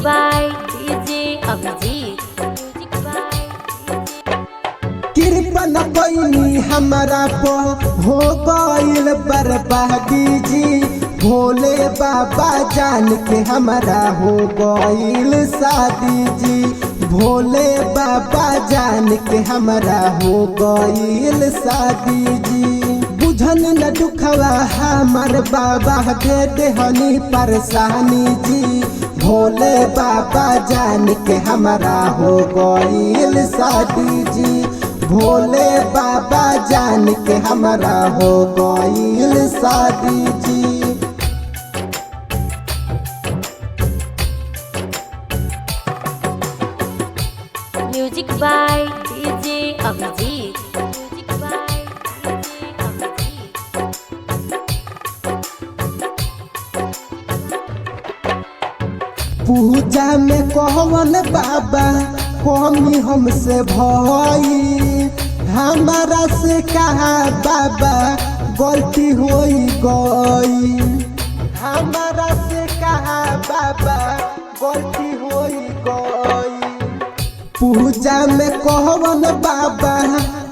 By DJ Abhijeet. Music by कृपा न कैनी हमारा पर हो गइल बर्बादी जी। भोले बाबा जान के हमारा हो गइल शादी जी। भोले बाबा जान के हमारा हो गइल शादी जी। बुझन न दुखवा हमार बाबा दे देहनी परेशानी जी। भोले बाबा जान के हमारा हो गइल शादी जी। भोले बाबा जान के हमारा हो गइल शादी जी। Music by DJ Abhijeet. Music by DJ Abhijeet. पूजा में कहवन बाबा कमी हमसे भई, हमारा से कहा बाबा गलती होई गई। हमारा से कहा बाबा गलती होई गई। पूजा में कहवन बाबा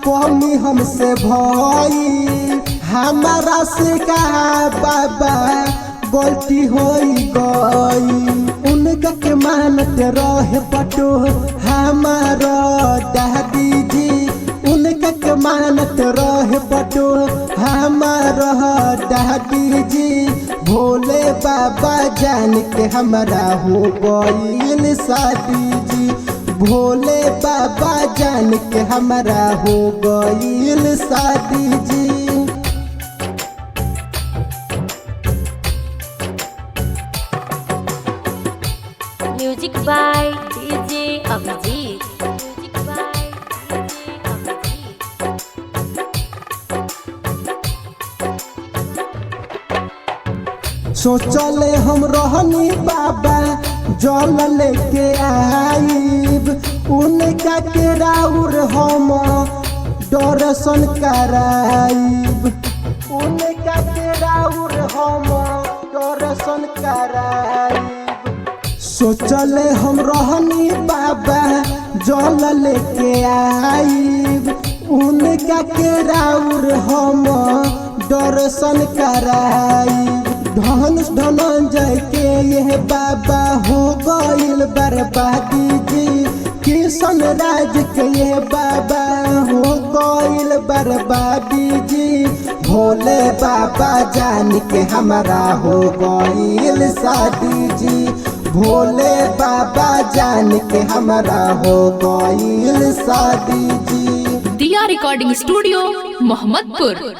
कमी हमसे भई, हमारा से कहा बाबा गलती होई गई। उनका के मानत रहे पटो हमारा दादी जी। उनका के मानत रहे पटो हमारा दादी जी। भोले बाबा जान के हमारा हो गइल शादी जी। भोले बाबा जान के हमारा हो गइल शादी जी। Music by DJ Abhijeet. Music by DJ Abhijeet. सोचले हम रहनी बाबा जल लेके आईब, उनका के राउर हम दर्शन कराईब। उनका के राउर हम दर्शन कराईब। सोचले हम रहनी बाबा जल लेके आईब, उनका के राउर हम दर्शन कराईब। धनुष धनंजय के यह बाबा हो गइल बर्बादी जी। किशन राज के यह बाबा हो गइल बर्बादी जी। भोले बाबा जान के हमारा हो गइल शादी जी। भोले बाबा जान के हमारा हो गइल शादी जी। दिया रिकॉर्डिंग स्टूडियो मोहम्मदपुर।